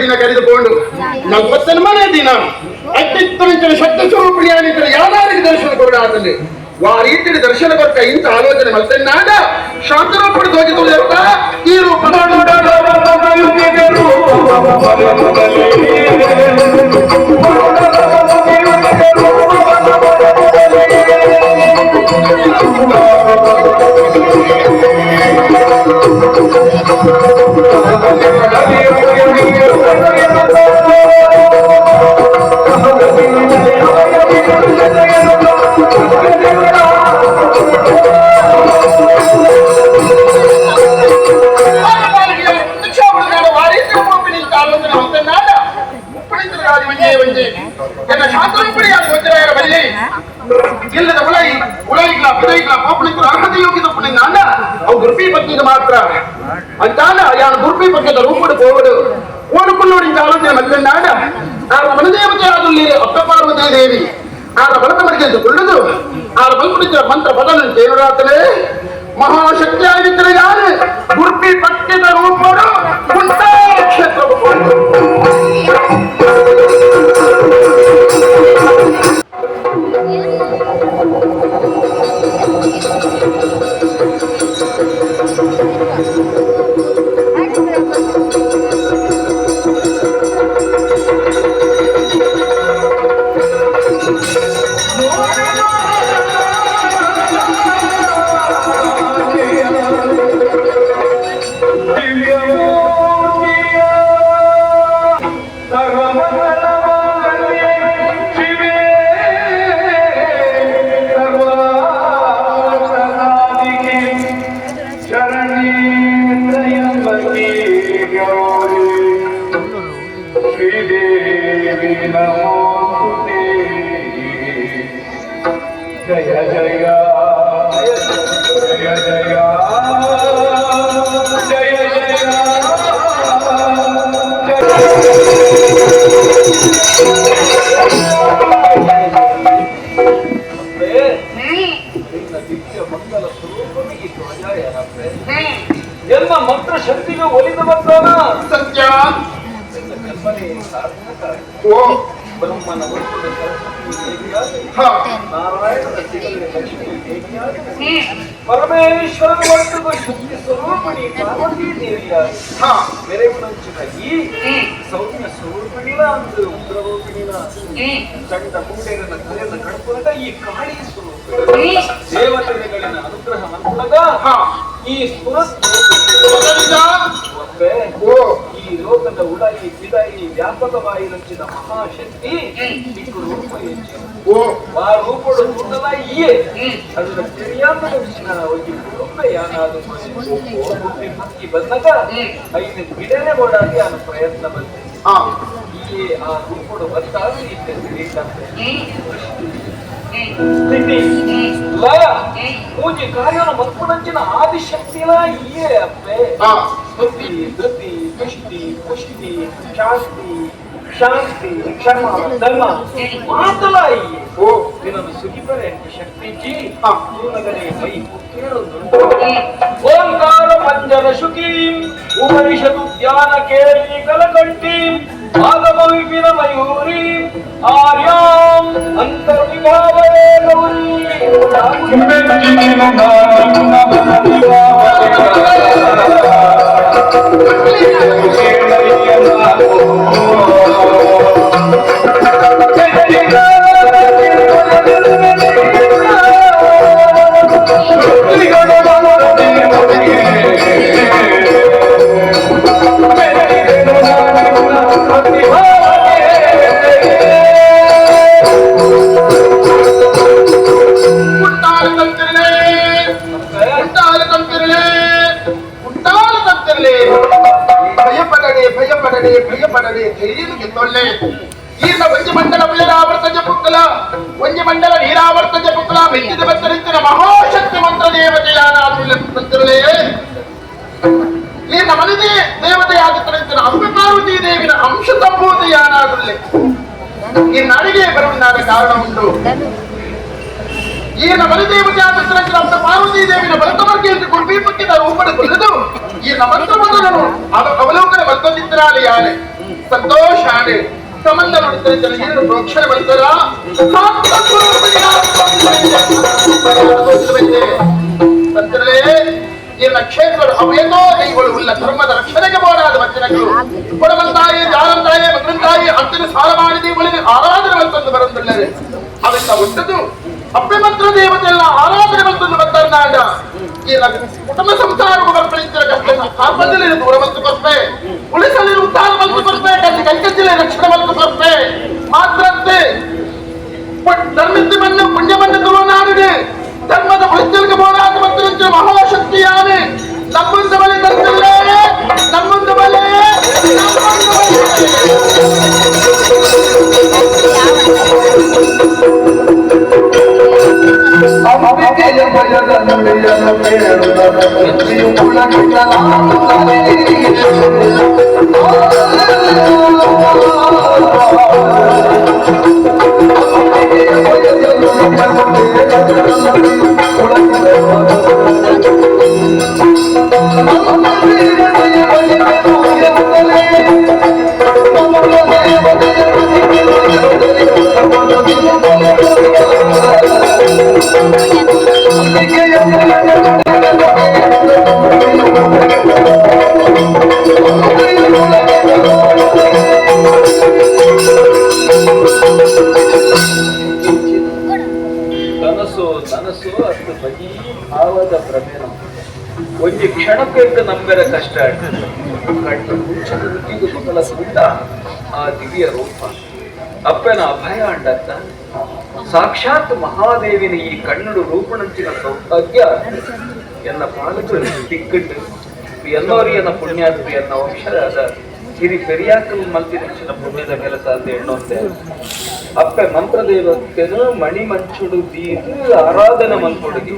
ದಿನ ಕರೆದುಕೊಂಡು ನಲ್ವತ್ತನೇ ದಿನ ಅತ್ಯುತ್ತಮ ಶಕ್ತಿ ಸ್ವರೂಪಿಣಿಯಾಗಿದ್ದರೆ ಯಾರಿಗೆ ದರ್ಶನ ಕೊಡಾದಲ್ಲಿ ಆ ರೀತಿ ದರ್ಶನ ಕೊಟ್ಟ ಇಂಥ ಆಲೋಚನೆ ಮಲ್ತನ್ನಾದ ಶಾಂತರೂಪಣ ತೋಜಿಕೊಳ್ಳುತ್ತಾ ಈ ರೂಪ ಮಾತ್ರ ಅಂತಾನ ಯಾನು ಗುರ್ಪಿ ಪಕ್ಕದ ರೂಪಡು ಹೋಗಡು ಓಡುಕೊಳ್ಳೋಡಿ ಆಲೋಚನೆ ಮಲ್ತನ್ನಾಡ ಆರ ಮನದೇವತೆ ಆದುಲ್ಲಿ ಅಪ್ಪ ಪಾರ್ವತಿ ದೇವಿ ಆರ ಬಲತ ಮಡಿಗೆಂದು ಕೊಳ್ಳುದು ಆರ ಬಲ್ಪುಡಿದ್ರ ಮಂತ್ರ ಪದನ ದೇವರಾತನೇ ಮಹಾಶಕ್ತಿ ಆಗಿದ್ದರೆ ಯಾರು ಗುರ್ಪಿ ಪಕ್ಕದ ರೂಪಡು ಕುಂಟಾರ ಕ್ಷೇತ್ರ. ಜಯ ಜಯ ಜಯ ಜಯ ಜಯ ಜಯ. ದಿವ್ಯ ಮಂಗಲ ಸ್ವರೂಪನಿಗೆ ಎಲ್ಲ ಮಂತ್ರ ಶಕ್ತಿಗೆ ಒಲಿದು ಬಂದಾನ ಸತ್ಯ ಜನ್ಮನೇ ಸಾರ್ಥಕ. ಓ ಬ್ರಹ್ಮನ ವಸ್ತುದ ಸರಸ್ವತಿ ದೇವಿಯಾಗಿ, ನಾರಾಯಣನ ಸಿಗಲೆ ಲಕ್ಷ್ಮೀ ದೇವಿಯಾಗಿ, ಪರಮೇಶ್ವರನ ಒಟ್ಟಿಗೂ ಶಕ್ತಿ ಸ್ವರೂಪಿಣಿ ಪಾರ್ವತಿ ದೇವಿಯಾಗಿ ಮೆರೆವುನಂಚಿನ ಈ ಸೌಮ್ಯ ಸ್ವರೂಪಿಣಿನ ಅಂದ್ರೆ ಉಗ್ರರೂಪಿಣಿನ ಚಂಡ ಮುಂಡೇರನ ತಲೆಯನ್ನು ಕಡ್ಪುನಗ ಈ ಕಾಳಿ ಸ್ವರೂಪಿಣಿ ದೇವತೆಗಳಿನ ಅನುಗ್ರಹ ಮನ್ಪುನಗ ಈ ಸುರತ್ ಓ ಈ ಲೋಕದ ಉಡಾಯಿ ಬಿದಾಯಿ ವ್ಯಾಪಕವಾಯಿರಂಚಿನ ಮಹಾಶಕ್ತಿ ಇಕ್ಕು ರೂಪ ಹೆಚ್ಚು ಓ ಆ ರೂಪಡು ತೂಟಲ ಇಯೇ ಅದರ ತಿಳಿಯಾದ ಒಂಜಿ ಕುಟುಂಬ ಯಾನಾದು ಪಕ್ಕಿ ಬಂದಾಗ ಐದು ಬಿಡನೆ ಬೋಡಾಗಿ ಆನು ಪ್ರಯತ್ನ ಬಂದೆ ಈ ಆ ರೂಪಡು ಬಂದಾಗ ಇತ್ತೆ ತಿಳಿತಂತೆ ಸ್ಥಿತಿ ಲಯ ಪೂಜೆ ಕಾರ್ಯನ ಮಲ್ಪುನಂಚಿನ ಆದಿಶಕ್ತಿಲ ಇಯೇ ಅಪ್ಪೆ. ಸ್ಮೃತಿ ಧೃತಿ ತುಷ್ಟಿ ಪುಷ್ಟಿ ಶಾಂತಿ ಶಾಂತಿ ಕ್ಷಮ ಧರ್ಮ ಮಾತಲ ಇಯೇ. ಓ ನಿನ್ನನ್ನು ಸುಗಿಪರೆ ಶಕ್ತಿ ಜಿ ತೂನಗನೆ ಮೈ ಕೇಳೊಂದುಂಟು. ಓಂಕಾರ ಪಂಜರ ಶುಕೀಂ ಉಪನಿಷದು ಧ್ಯಾನ ಕೇಳಿ ಕಲಕಂಠೀಂ ಆಗಮ ವಿಪಿನ ಮಯೂರೀಂ ಆರ್ಯಾಂ ಅಂತರ್ವಿಭಾವಯೇ ಗೌರಿ. ಕುಂಟಾಲ ತಂತಿರಲೇ, ಕುಂಟಾಲ ತಂತಿರಲೇ, ಕುಂಟಾಲ ತಂತಿರಲೇ. ಭಯಪಡದೆ ಭಯಪಡದೆ ಭಯಪಡದೆ ಧೈರ್ಯಕ್ಕೆ ತೊಲ್ಲೆ. ಈರ್ನ ಒಂಜಿ ಮಂಡಲ ಉಳ್ಳರಾವರ್ತ ಜಪುಕ್ಕಲ, ಒಂಜಿ ಮಂಡಲ ನೀರಾವರ್ತ ಜಪುಕ್ಕಲ ಮೆಚ್ಚಿದ ಬತ್ತರಿತ್ತಿನ ಮಹಾಶಕ್ತಿ ಮಂತ್ರ ದೇವತೆ. ಕಾರಣ ಉಂಟು. ಈನ ಬಲಿದೇವತೆ ಆದ ಪಾರ್ವತಿ ದೇವಿನ ಬಲತಮರ್ಗೆ ಕುಲ್ಬೀಪಕ್ಕೆ ರೂಪದ ಕೊಲ್ಲದು ಈ ಮಂತ್ರವನ್ನು ಅವಲೋಕನ ಬರ್ತದಿದ್ದರಾಲಿ ಯಾನೆ ಸಂತೋಷ ಆನೆ ಸಂಬಂಧ ನೋಡಿದ್ರೆ ಏನು ಪ್ರೋಕ್ಷಣೆ ಬರ್ತಾರ ಸಂತರೇ ಈ ಕ್ಷೇತ್ರ ಅವೇತೋ ದೈವಗಳು ಉಳ್ಳ ಧರ್ಮದ ರಕ್ಷಣೆಗೆ ಬೋಡಾದ ವಚನಗಳು ಕೊಡವಂತಾಯಿ ಜಾರಂತಾಯಿ ಭದ್ರಂತಾಯಿ ಅಂತಿನ ಸಾರಮಾಡಿ ದೇವಳಿಗೆ ಆರಾಧನೆ ಬಂತಂದು ಬರಂದುಳ್ಳರೆ ಅವೆಲ್ಲ ಉಂಟದು ಅಪ್ಪೆ ಮಂತ್ರ ದೇವತೆಲ್ಲ ಆರಾಧನೆ ಬಂತಂದು ಬಂದರ್ನಾಂಡ ಈ ಕುಟುಂಬ ಸಂಸಾರ ಬರ್ಪಳಿತರ ಕಷ್ಟ ಕಾಪದಲ್ಲಿ ದೂರ ಬಂತು ಕೊರ್ಪೆ ಉಳಿಸಲಿ ಉದ್ಧಾರ ಬಂತು ಕೊರ್ಪೆ ಕಲ್ಲಿ ಕೈಕಜ್ಜಲೆ ರಕ್ಷಣೆ ಬಂತು ಕೊರ್ಪೆ ಮಾತ್ರಂತೆ ಧರ್ಮಕ್ಕೆ ಬಂದ ಪುಣ್ಯ ಬಂದ ತುಳುನಾಡಿದೆ ಧರ್ಮದ ಉಳಿಸಲಿಗೆ ಬೋಡಾದ ಮತ್ತು ಮಹಾಶಕ್ತಿಯಾನೆ ನಮ್ಮುಂದ ಬಲೆ ತಂದಿಲ್ಲೇ ನಮ್ಮುಂದ ಬಲೆ ನಮ್ಮುಂದ ಬಲೆ. ಅಂಬಿಕೆಯ ಭಯದ ನುಡಿಯನ್ನು ಕೇಳುವುದರ ಬುದ್ಧಿಯು ಕನಸು ನನಸು ಅಷ್ಟು ಬರೀ ಭಾವದ ಭ್ರಮೆನ ಒಂಜಿ ಕ್ಷಣಕ್ಕೆ ನಂಬೆರ ಕಷ್ಟ ಕಣ್ಣು ಮುಚ್ಚದ ಸುಖಲ ಸುಂದ ಆ ದಿವ್ಯ ರೂಪ ಅಪ್ಪನ ಅಭಯ ಅಂಡತ್ತ ಸಾಕ್ಷಾತ್ ಮಹಾದೇವಿನ ಈ ಕಣ್ಣುಡು ರೂಪಣಂಚಿನ ಸೌಭಾಗ್ಯ ಎನ್ನ ಪಾಲಕರು ತಿಕ್ಕಟ್ಟು ಎಲ್ಲರಿಯನ್ನ ಪುಣ್ಯಾತ್ಮ ಎನ್ನ ವಂಶದ ಹಿರಿ ಪೆರಿಯಾಕಲ್ ಮಲ್ತಿನಂಚಿನ ಪುಣ್ಯದ ಕೆಲಸ ಅಂತ ಎಣ್ಣೊಂದೆ ಅಪ್ಪೆ ಮಂತ್ರದೇವತೆನು ಮಣಿಮಂಚುಡು ದೀದು ಆರಾಧನೆ ಮಲ್ಪೊಡುಗಿ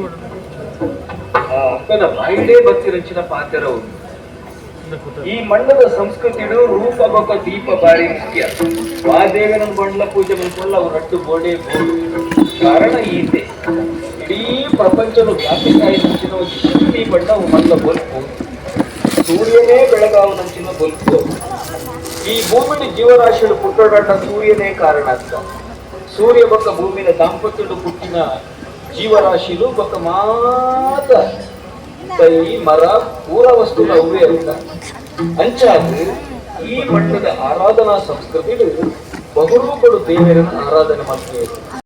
ಆ ಅಪ್ಪನ ಬಾಯಿಡೇ ಬತ್ತಿರಂಚಿನ ಪಾತೆರವು. ಈ ಮಣ್ಣದ ಸಂಸ್ಕೃತಿಡು ರೂಪ ಬೊಕ ದೀಪ ಬಾರಿ ಮುಖ್ಯ. ವಾದೇವಿನ ಬಂಡ್ಲ ಪೂಜೆ ಮಲ್ಪೊಳ್ಳ ಅವ್ರ ರಡ್ಡು ಬೋಡೆ ಬೋಡು ಕಾರಣ ಈತೆ ಇಡೀ ಪ್ರಪಂಚನು ವ್ಯಾಪಿಸಾಯಿ ನಂಚಿನ ಒಂದು ಶಕ್ತಿ ಬಣ್ಣ ಮಲ್ಲ ಬೊಲ್ಪು ಸೂರ್ಯನೇ ಬೆಳಗಾವನಂಚಿನ ಬೊಲ್ಪು. ಈ ಭೂಮಿನ ಜೀವರಾಶಿಗಳು ಪುಟ್ಟೋಡಾಟ ಸೂರ್ಯನೇ ಕಾರಣ ಅಂತ. ಸೂರ್ಯ ಬೊಕ್ಕ ಭೂಮಿನ ದಾಂಪತ್ಯಡು ಪುಟ್ಟಿನ ಜೀವರಾಶಿಲು ಬೊಕ್ಕ ಮಾತ ಕೈ ಮರ ಪೂರ ವಸ್ತುಗಳು ಅವೇ ಅಂತ. ಅಂಚಾಗಿ ಈ ಮಣ್ಣದ ಆರಾಧನಾ ಸಂಸ್ಕೃತಿ ಬಹುರೂಪಡು ದೇವರನ್ನು ಆರಾಧನೆ ಮಾಡ್ತೇವೆ.